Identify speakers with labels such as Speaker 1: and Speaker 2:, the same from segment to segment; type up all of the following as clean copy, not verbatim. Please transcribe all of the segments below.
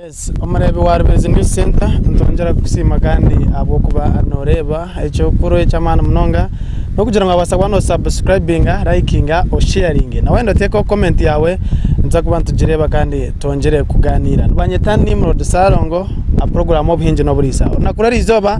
Speaker 1: Yes, omureebi wa Rubirizi News Center nitwongyera kukusiima kandi ahabw'okuba nooreeba ekikuru eky'amaani munonga n'okugira ngu wabaasa kuba nosabusikurayibinga, layikinga, osheyaringe na wayenda oteekeho komenti yaawe nituza kuba nitugireeba kandi twongyere kugaaniira. Nibanyeta Nimrod Ssalongo aha puroguraamu Obuhingi n'Oburiisa. Orunaku rw'erizooba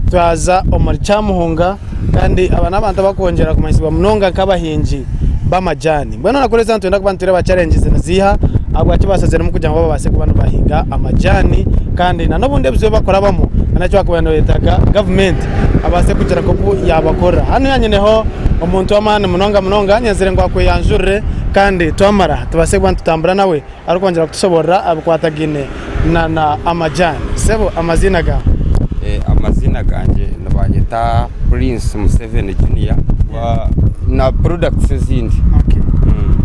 Speaker 1: twaza omuri Kyamuhunga kandi aba n'abantu abakwongyera kumanyisibwa munonga nk'abahingi b'amajaani. Mbwenu na kuriza nitwenda kuba nitureeba challenges niziiha ahabwaki bashaziremu kugira ngu babaase kuba nibahinga amajaani kandi na n'obundi ebizibu ebi barikurabamu na n'eki barikuba nibeetaaga gavumenti abaase kugira nk'oku yaabakorera. Hanu nyineho omuntu w'amaani munonga munonga nyenzire ngu akweyanjurire kandi twamara tubaase kuba nitutambura nawe arikwongyera kutushoboorora aha bikwatagaine na amajaani. Sebo amaziina gaawe?
Speaker 2: Amaziina gangye nibanyeta Prince Museveni Junior na products ezindi.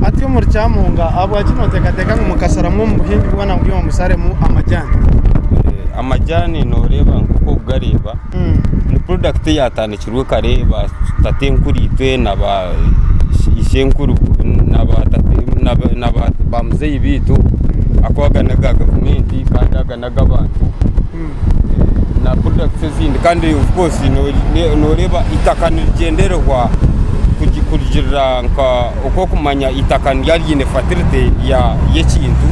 Speaker 1: Hati omuri Kyamuhunga ahabwaki noteekateeka ngu mukasharamu omu buhingi bwona ngu imwe musharemu amajaani?
Speaker 2: Amajaani noreeba nk'oku orikugareeba ni product eyatandikirwe kare ba tatenkuriitwe na ba ishenkuru na ba muzeeyi baitu ahakuba aga n'aga gavumenti kandi aga n'ag'abantu na products ezindi kandi of course noreeba eitaka nirigyendererwa kurugiirira nka oku orikumanya eitaka ryaba ryine fertility y'ekintu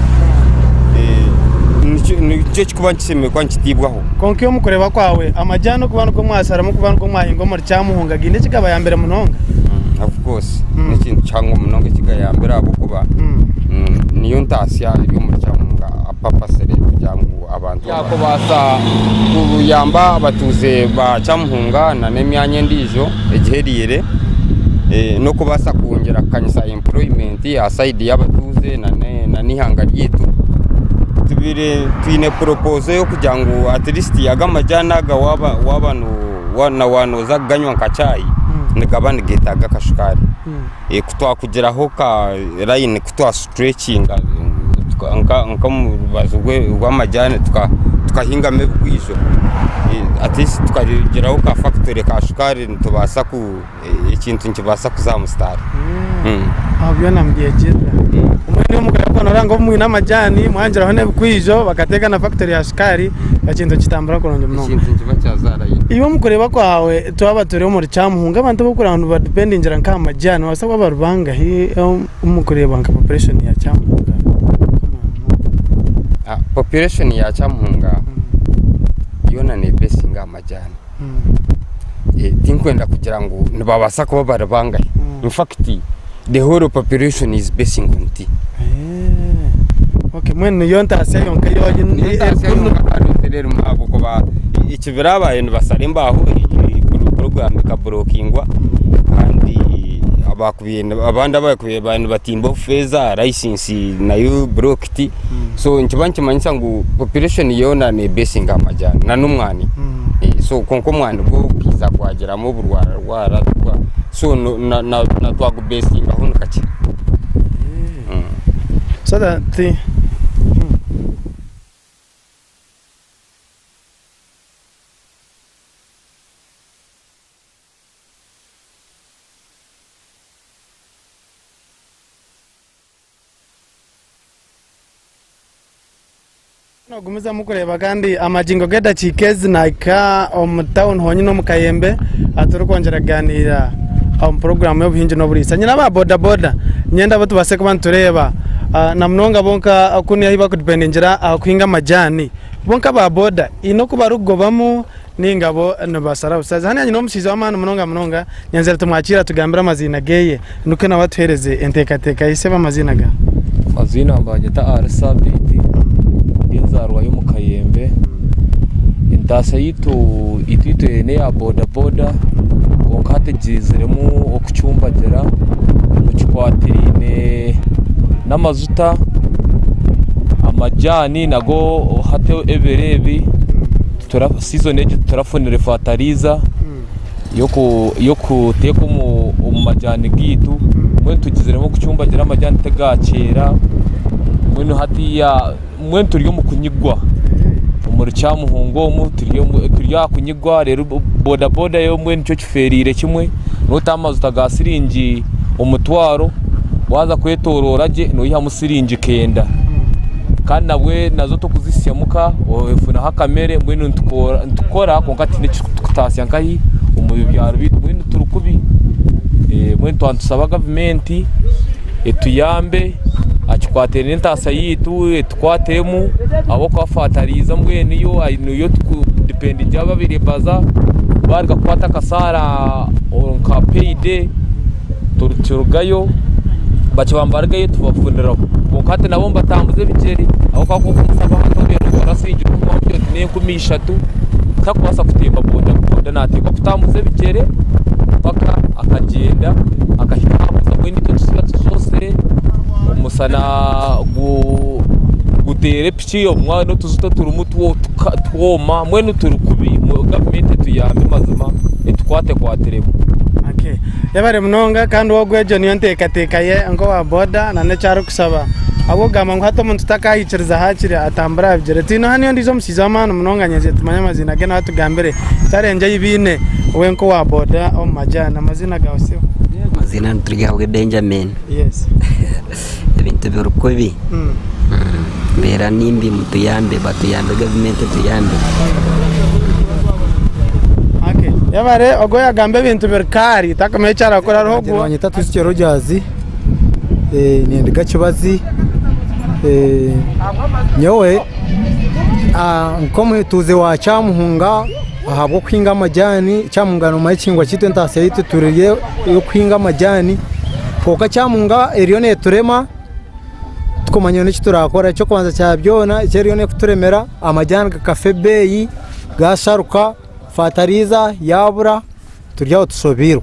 Speaker 2: nikyo ekirikuba nikishemereire kuba nikitiibwaho.
Speaker 1: Kwonka iwe omu kureeba kwawe, amajaani okuba nigo mwasharamu kuba nigo mwahinga omuri Kyamuhunga gaine eki gabayambire munonga?
Speaker 2: Of course n'ekintu kihango munonga eki gayambire ahabw'okuba niyo ntaasya eri omuri Kyamuhunga apapasire kugira ngu abantu Yaakubaasa kuyamba abatuuze ba Kyamuhunga n'emyanya endiijo egihereire n'okubaasa kwongyera kukanyisa employment aha sayidi y'abatuuze n'eihanga ryaitu. Tubaire twine proposal y'okugira ngu at least aga amajaani aga waaba nooza kuganywa nka chai nigaba nigetaaga akashukaari. Ku twakugiraho ka line ku twa stretchinga nk'omu rubaju rw'amajaani tukahingamu ebikwijo at least tukagiraho ka factory ka shukaari nitubaasa ku ekintu nikibaasa kuza aha musitaari.
Speaker 1: Aho byona nibyegyerera. Mbwenu omu kureeba ngu mwine amajaani mwahingiraho n'ebikwijo bakateeka na factory ya shukaari ekintu nikitambura kurungi munonga.
Speaker 2: Ekintu nikiba kyazaara
Speaker 1: ira. Iwe omu kureeba kwawe twaba turi omuri Kyamuhunga abantu abarikureeba ngu nibadipendingira nk'aha majaani nibabaasa kuba bari bangahi omu kureeba nka population ya Kyamuhunga?
Speaker 2: Population ya Kyamuhunga yoona nebesinga aha majaani. Tinkwenda kugira ngu nibabaasa kuba bari bangahi. In fact the whole population is basing on tea.
Speaker 1: Okay, mbwenu niyo ntaasya yonka ei oine.
Speaker 2: Niyo ntaasya yonka kandi erimu ahabw'okuba ekibira baabaire nibashara embaaho puroguraamu ekaburokingwa kandi abandi abakubaire nibatimba obufeeza layisinsi nayo burokiti so nikiba nikimanyisa ngu population yoona nebesinga aha majaani n'omwani so kwonka omwani gwo gukaija gwagiramu oburwararwara so na twagubesingaho ni kakye.
Speaker 1: So that Nogumizamu kureeba kandi amagingo g'edakiika ezi nahika omu tawuni honyine omu Kayembe ahu turikwongyera kugaaniira omu puroguraamu y'obuhingi n'oburiisa. Nyine aba boda boda niinyenda abu tubaase kuba nitureeba na munonga bo nka kunu ahu barikudipendingira aha kuhinga amajaani. Bo nk'aba boda haine oku barikugobamu nainga bo nibashara bushazi. Hanu nyine omushaija w'amaani munonga munonga nyenzire tumwakiire atugambire amaziina ge nikwo nawe atuheereze enteekateeka ye. Sebo amaziina gaawe?
Speaker 3: Amaziina nibanyeta Ali Sabiiti ndi enzaarwa y'omu Kayembe. Entaasya yaitu itwe n'eya boda boda kwonka hati egiziremu okucumbagira omu kikwatiraine n'amajuta, amajaani nago hati ebiro ebi sizoni egi titurafunire fataliza y'okuteeka omu majaani gaitu mbwenu tugiziremu okucumbagira amajaani tigakyera mbwenu hatiiya mbwenu turi omu kunyigwa omuri Kyamuhunga omu turi aha kunyigwa reero bodaboda yo mbwenu nikyo kifeereire kimwe nootaho amajuta ga siringi omutwaro waaza kwetoroora gye noihamu siringi kenda. Kandi nabwe nazo tokuzisya muka ofunaho akamere mbwenu nitukora kwonka tihaine ekirikutasya nkahi omu byaro byaitu mbwenu turi kubi. Mbwenu twaba nitusaba gavumenti etuyambe aha kikwatiraine n'entaasya yaitu etukwatiremu ahabw'okuba fatarayiza mbwenu yo niyo turikudipendingaho ababaire nibaza baruga kukwata akasaara nka payday turugayo bakiba nibarugayo tubafuniraho. Kwonka hati nabo nibatambuza ebigyere ahabw'okuba ku orikumusaba hati obaire nootwara siringi rukumi wamugira oti n'enkumi ishatu takubaasa kutemba boda boda naateekwa kutambuza ebigyere mpaka akagyenda akahika aha kuza mbwenu itwe tusiiba tuzoosire omushana guteera epiki obumwe n'otuju turimu twoma mbwenu turi kubi gavumenti etuyambe mazima etukwatekwatiremu.
Speaker 1: Yebare munonga kandi ogwo egyo niyo nteekateeka ye nk'owa boda n'eki arikushaba ahabw'okugamba ngu hati omuntu takaikiriza haakiri atambure aha bigyere. Twine hanu ondiijo omushaija w'amaani munonga nyenzire tumanye amaziina ge nawe atugambire challenge ei baine we nk'owa boda omu majani. Amaziina gaawe sebo?
Speaker 4: Amaziina niturigahabwe Benjamin. Ebintu biri kubi, embeera ni mbi mutuyambe batuyambe gavumenti etuyambe.
Speaker 1: Yebare ogwo yagamba ebintu biri kaari takumanya eki arakora hariho ogwo.
Speaker 5: Nibanyeta Twisikye Rogers ninduga Kibazi nyowe nk'omutuuze wa Kyamuhunga ahabw'okuhinga amajaani, Kyamuhunga noomanya ekihingwa kyaitu entaasya yaitu turi ey'okuhinga amajaani kwonka Kyamuhunga eriyo neeturema tikumanya n'eki turaakora. Eky'okubanza kya byona eki eriyo n'ekuturemera amajaani gakafa ebeeyi gaasharuka, fatarayiza yaabura turi aho tushobeirwe.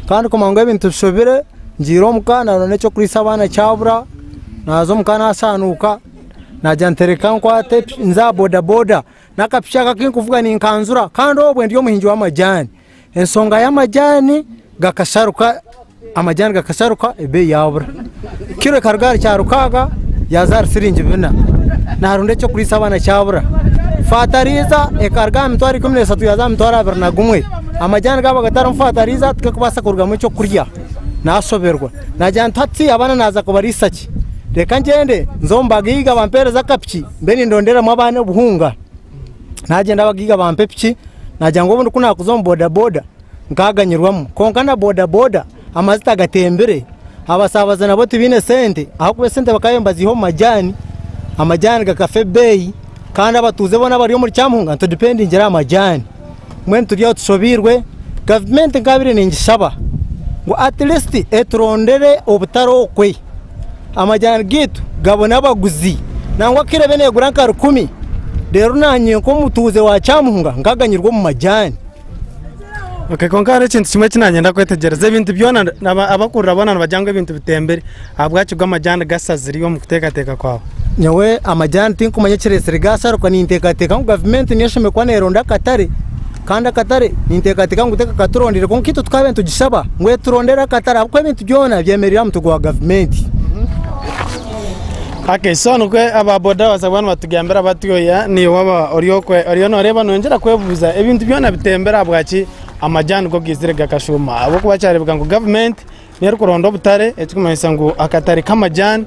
Speaker 5: Kandi kumanya ngu ebintu bishobire ngiire omuka naronda n'eky'okuriisa abaana kyabura, naaza omuka naashaanuuka naagira nti reka nkwate nze aha bodaboda. N'akapiki aka aku ndikuvuga ninkanzura kandi obwe ndi omuhingi w'amajaani. Ensonga y'amajaani gakasharuka, amajaani gakasharuka ebeeyi yaabura. Kiro ekaruga ahari kyarukaaga yaaza ahari siringi bina. Naaronda eky'okuriisa abaana kyabura. Fatarayiza ekaruga aha mitwaro 13 yaaza aha mitwaro 21. Amajaani gaaba gatarimu fatarayiza tigarikubaasa kurugamu eky'okurya. Naashoberwa. Naagira nti hati abaana naaza kubariisa ki? Reka ngyende nze omu bagaiga bampeereze akapiki. Mbe nindonderamu abaana obuhunga, nagyenda abagaiga bampa epiki, nagira ngu obundi ku naakuza omu bodaboda nkaganyirwamu kwonka na bodaboda amajuta gatembire, abasaabaze nabo tibaine sente ahabw'okuba esente bakaba nibaziiha omu majaani, amajaani gakafa ebeeyi kandi abatuuze boona abari omuri Kyamuhunga nitudipendingira aha majaani. Mbwenu turi aho tushobeirwe, gavumenti nkabaire ningishaba ngu at least eturondere obutare okwe. Amajaani gaitu gabone abaguzi. Nangwa kiro ebe neegura nka rukumi, reero naanye nk'omutuuze wa Kyamuhunga nkaganyirwa omu majaani.
Speaker 1: Okay, kwonka hariho ekintu kimwe eki nanyenda kwetegyereza ebintu byona abakurira boona nibagira ngu ebintu bitembire ahabwaki go amajaani gashazire iwe omu kuteekateeka kwawe?
Speaker 5: Nyowe amajaani tinkumanya ekireetsire gaasharuka ninteekateeka ngu gavumenti niyo eshemereire kuba neeronda akatare kandi akatare ninteekateeka ngu tekakaturondire kwonka itwe tukaabaire nitugishaba ngu eturondere akatare ahabw'okuba ebintu byona byemereire aha mutwe gwa gavumenti.
Speaker 1: Okay, so nikwo aba boda babaasa kuba nibatugambira batyoya naiwe waaba ori okwe oriyo nooreeba noyongyera kwebuuza ebintu byona bitembire ahabwaki amajaani go gaizire gakashuuma ahabw'okuba kyareebeka ngu gavumenti Niyo erikuronda obutare ekirikumanyisa ngu akatare k'amajaani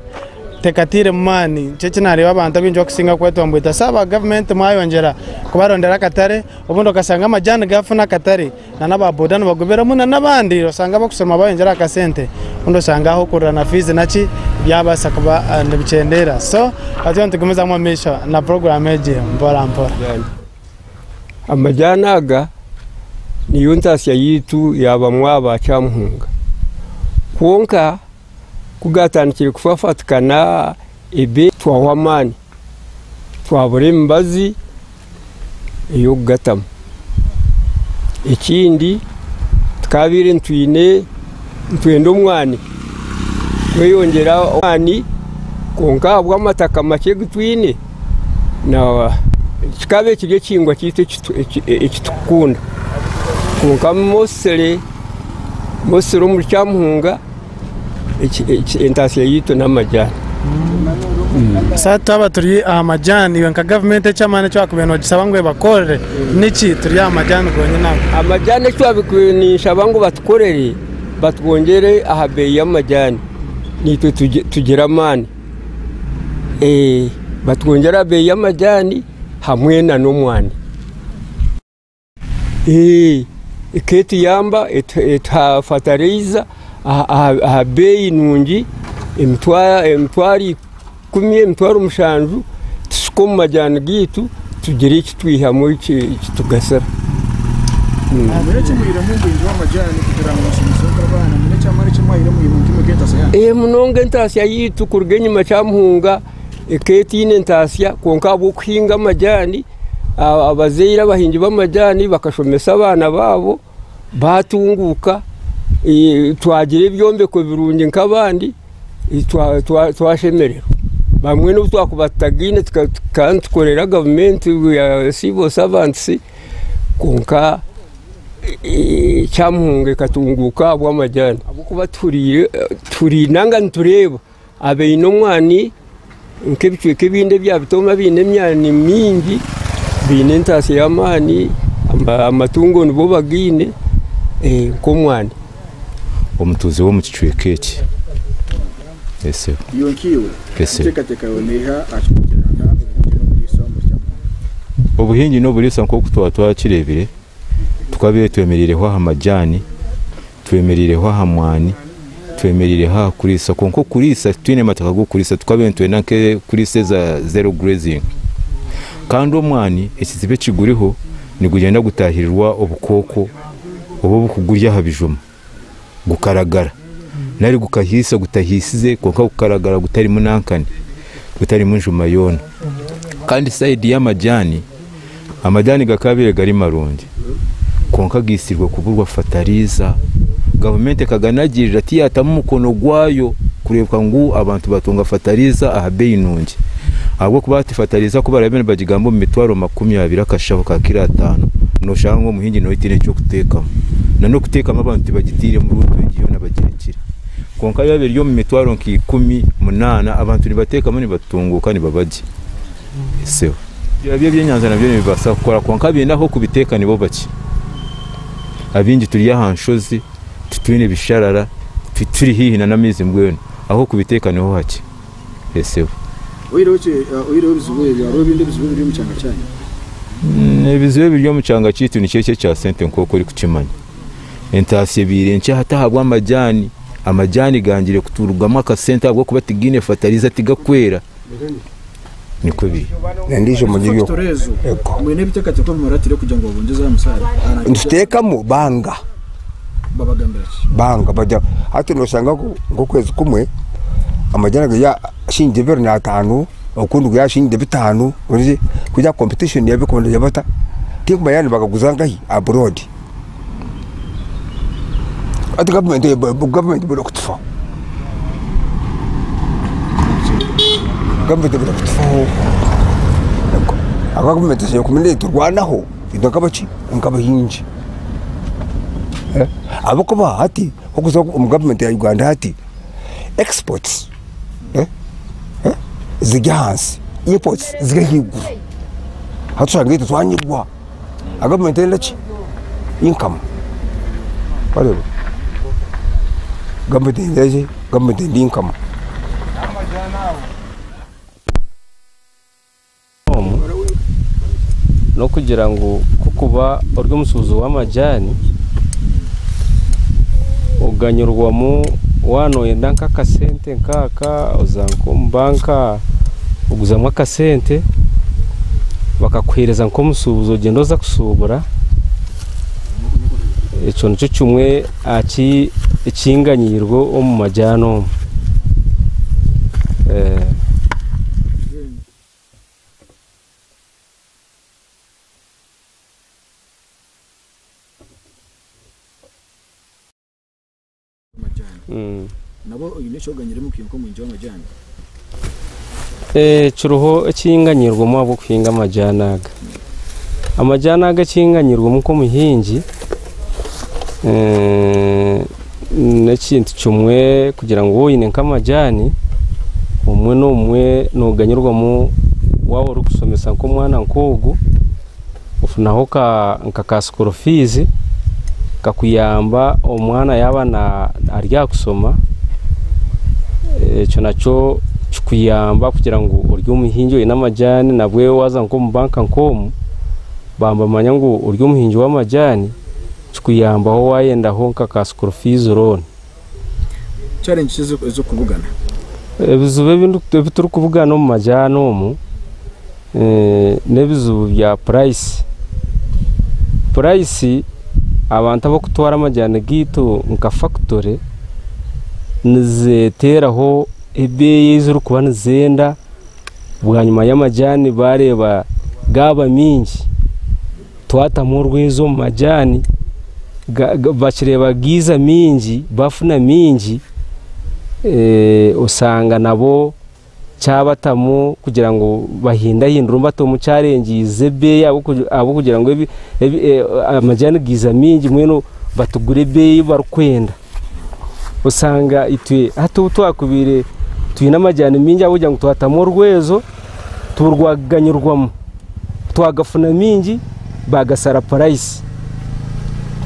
Speaker 1: tekatairemu maani. Nikyo eki naareeba abantu abaingi barikusinga kwetomboita. So aba gavumenti mwayongyera kubarondera akatare obundi okashanga amajaani gaafuna akatare n'aba boda nibagoberamu n'abandi osanga abarikushoma bayongyera aha kasente obundi oshanga ah'okurira na fiizi naki byabaasa kuba nibikyendeera. So batyo nitugumizamu omu maisho na puroguraamu egi mpora mpora.
Speaker 2: Amajaani aga niyo ntaasya yaitu ya bamwe aha ba Kyamuhunga. Kwonka ku gaatandikire kufafatikana ebeeyi twahwa amaani, twabura emibazi ey'okugatamu. Ekindi tukabaire nitwine nitwenda omwani kweyongyera amaani kwonka ahabw'amataka makye agu twine, Kikaba kiri ekihingwa kyaitu eki turikukunda kwonka mostly omuri Kyamuhunga entaasya yaitu n'amajaani.
Speaker 1: Hati twaba turi aha majaani iwe nka gavumenti eky'amaani eki wakubaire noogishaba ngu ebakorere niki? Turi aha majaani gonyine ago.
Speaker 2: Amajaani eki twabaire ninshaba ngu batukorere batwongyere aha beeyi y'amajaani naitwe tugire amaani.
Speaker 6: Batwongyere aha beeyi y'amajaani hamwe na n'omwani. Eketuyamba etuha fatarayiza aha beeyi nungi emitwaro 10, emitwaro 7 tushuke omu majaani gaitu tugire eki twihamu ekitugasira. Munonga entaasya yaitu kuruga enyima Kyamuhunga ekaba etaine entaasya kwonka ahabw'okuhinga amajaani abazaire abahingi b'amajaani bakashomesa abaana baabo baatunguuka twagira ebyombeko birungi nk'abandi twashemererwa. Bamwe n'obu twakuba tutagaine tukaba nitukorera gavumenti ya civil servants kwonka Kyamuhunga ekatunguuka ahabw'amajaani. Ahabw'okuba tuhuriire nanga nitureeba abaine omwani nk'ebicweka ebindi ebya Bitooma biine emyani mingi biine entaasya y'amaani amatungo nibo bagaine nk'omwani.
Speaker 7: Omutuuzi w'omu kicweka eki. Obuhingi n'oburiisa nk'oku twaba twakireebire tukabaire twemereireho aha majaani, twemereireho aha mwani, twemereireho aha kuriisa kwonka okuriisa titwine mataka g'okuriisa tukabaire nitwenda nk'okuriisa eza zero grazing. Kandi omwani ekizibu ekiguriho nigugyenda gutahirirwa obukooko obu obukugurya aha bijuma gukaragara nari gukahiisa gutahiisize kwonka gukaragara gutarimu nankani gutarimu njuma yoona. Kandi sayidi y'amajaani, amajaani gakabaire gari marungi kwonka gaitsirwe kuburwa fatariiza. Gavumenti ekaganagirira tiyatamu omukono gwayo kureebeka ngu abantu batunga fatariiza aha beeyi nungi. Ahabw'okuba hati fatariiza ku baraabe nibagigamba omu mitwaro 20 akashaho ka kiro 5, nooshanga ngu omuhingi nawe taine ky'okuteekamu. Na n'okuteekamu abantu tibagitairemu ruutu egi yoona bagirekire. Kwonka yaaba eri omu mitwaro nka 18 abantu nibateekamu nibatunguuka nibaba gye. Esebo. Ebyo ebyenyanja nabyo nibibaasa kukora kwonka abaine ah'okubiteeka nibo bakye. Abaingi turi aha nshozi, titwine bisharara, tituri haihi na n'amaizi mbwenu, ah'okubiteeka niho hakye. Esebo. Ebizibu ebiri omu kyanga kyaitu nikyo eki ekya sente nk'oku orikukimanya. Entaasya ebaire nkye hati ahabw'amajaani, amajaani gangire kuturugamu akasente ahabw'okuba tigaine fatariiza tigakwera. Nikwo biri.
Speaker 8: Nituteekamu banga banga bajya hati noshanga nk'okwezi kumwe amajani gari shilingi 25 okundi guri shilingi 5 kugira competition yabikunda bata tinkumanya nibagaguza nkahi abroad. Hati gavumenti ebura kutufaho. Gavumenti ebura kutufaho. Gavumenti eshemereire kuba neturwanaho itwe nk'abaki nk'abahingi. Ahabw'okuba hati okuza omu gavumenti ya Uganda hati exports ziri ahansi, imports ziri ahaiguru. Hati oshanga itwe twanyigwa. Gavumenti eyenda ki? Income. Wareeba? Gavumenti eyenda ki? Gavumenti eyenda income.
Speaker 9: N'okugira ngu kukuba ori omushuubuzi w'amajaani oganyurwamu waaba noyenda nk'akasente nk'aka oza nk'omu banka oguzamu akasente bakakuheereza nk'omushuubuzi ogyenda oza kushuubura ekyo nikyo kimwe ekinganyiirwe omu majaani omu. Kiriho ekinganyirwemu ahabw'okuhinga amajaani aga. Amajaani aga ekinganyirwemu nk'omuhingi n'ekintu kimwe kugira ngu waaba oine nk'amajaani obumwe n'obumwe nooganyirwamu waaba orikushomesa nk'omwana nk'ogu ofunaho nka ka school fees kakuyamba omwana yaaba ari aha kushoma ekyo nakyo Kikuyamba kugira ngu ori omuhingi oine amajani nabwe waaza nk'omu banka nk'omu bambamanya ngu ori omuhingi w'amajani kikuyambaho waayendaho nka ka school fees loan.
Speaker 10: Challenge ki ez'okubugana?
Speaker 9: Ebizibu ebi turikubugana omu majani omu n'ebizibu bya price. Price abantu abakutwara amajani gaitu nka factory nizeteeraho ebeeyi ezirikuba nizenda bwanyima y'amajani bareeba gaaba mingi twatamu orwezo omu majani bakireeba giiza mingi bafuna mingi osanga nabo kyabatamu kugira ngu bahindahindure batamu kyarengiize ebeeyi ahabw'okugira ngu amajani giiza mingi mbwenu batugure ebeeyi barikwenda. Osanga itwe hati obu twakubaire twine amajani mingi ahabw'okugira ngu twatamu orwezo turwaganyirwamu twagafuna mingi bagasara purayisi.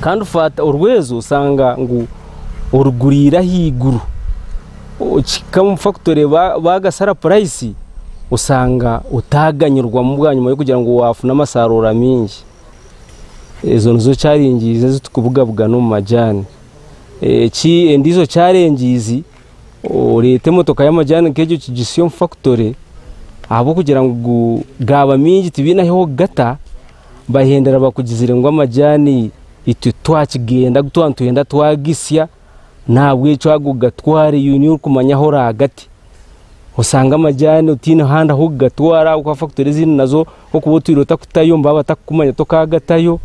Speaker 9: Kandi fata orwezo osanga ngu oruguriire ahaiguru okihika omu fakitore bagasara purayisi osanga otaganyirwamu bwanyima y'okugira ngu wafuna amasarura mingi. Ezo nizo challenges ezi tukubugabugana omu majani. Endiijo challenges oreeta emotoka y'amajani nk'egyo kigisya omu fakitore ahabw'okugira ngu gaaba mingi tibiine ahu okugata bahendera bakugizire ngu amajani itwe twakigenda agu twaba nitwenda twagisya nahabwekyo ago gatware iwe niiwe orikumanya ahu oraagate. Osanga amajani otiine handi ahu okugatwara ahabw'okuba fakitore ezindi nazo okuba otwire otakutayo nibaba batakukumanya tokagatayo.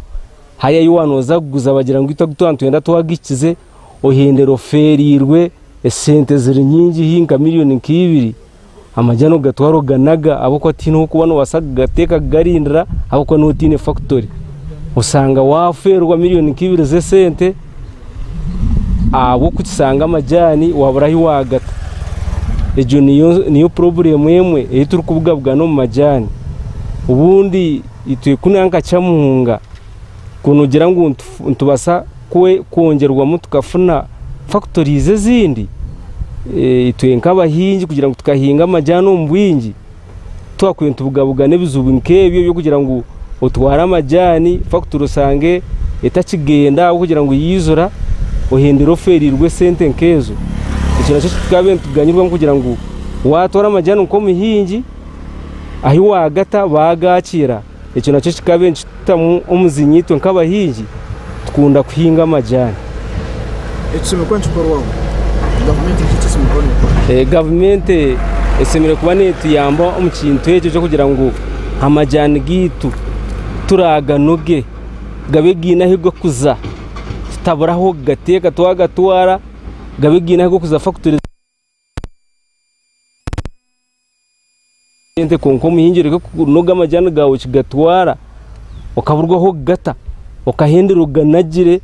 Speaker 9: Haya ahi waaba nooza kuguza bagira ngu itwe agu twaba nitwenda twagikize ohendera ofeereirwe esente ziri nyingi haihi nka miriyoni nk'ibiri amajani ogatwara oganaga ahabw'okuba tihaine ahu orikuba noobaasa kugateeka kugarindira ahabw'okuba nooba otiine fakitore. Osanga waafeerwa miriyoni nk'ibiri z'esente ahabw'okukisanga amajani waabura ahu waagata. Egyo niyo purobulemu emwe ei turikubugabugana omu majani. Obundi itwe kunu nka Kyamuhunga ku noogira ngu nitubaasa kwongyerwamu tukafuna fakitorizi ezindi, itwe nk'abahingi kugira ngu tukahinga amajani omu bwingi, twakubaire nitubugabugana ebizibu nk'ebyo eby'okugira ngu otware amajani fakitori osange etakigenda ahabw'okugira ngu yaizura ohendere ofeereirwe esente nk'ezo. Ekyo nakyo tukabaire nituganyirwamu kugira ngu waatwara amajani nk'omuhingi ahu waagata baagakiira. Ekyo nakyo kikabaire nikitutamu omuzinya itwe nk'abahingi tukunda kuhinga amajani.
Speaker 10: Ekishemereire kuba nikikorwaho gavumenti niki ekishemereire kuba nekora?
Speaker 9: Gavumenti eshemereire kuba netuyamba omu kintu ekyo ekyokugira ngu amajani gaitu turaganoge gabe gaine ahu gakuza tutabura ahu okugateeka twagatwara gabe gaine ahu gakuza fakitori. Sente kwonka omuhingi oreke kunoga amajani gaawe okigatwara okaburwa ahu okugata okahendera oganagire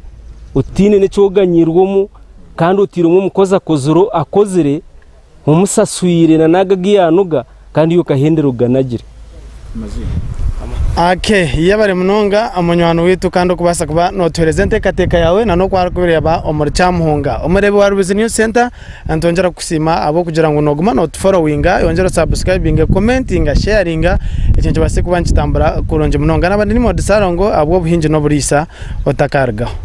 Speaker 9: otiine n'eki oganyirwemu kandi otiiremu omukozi akozire omusaswire na n'ago agu yaanoga kandi iwe okahendera oganagire.
Speaker 1: Ake, yebare munonga munywani waitu kandi okubaasa kuba notuhereza enteekateeka yaawe na n'oku arikubireeba omuri Kyamuhunga. Omureebi wa Rubizi News Center, nitwongyera kukusiima ahabw'okugira ngu noguma notuforowinga, oyongyere osabusikaibinge, komentinga, sheyaringa ekintu kibaase kuba nikitambura kurungi munonga. Naaba ndi Nimrod Ssalongo ahabw'obuhingi n'oburiisa otakarugaho.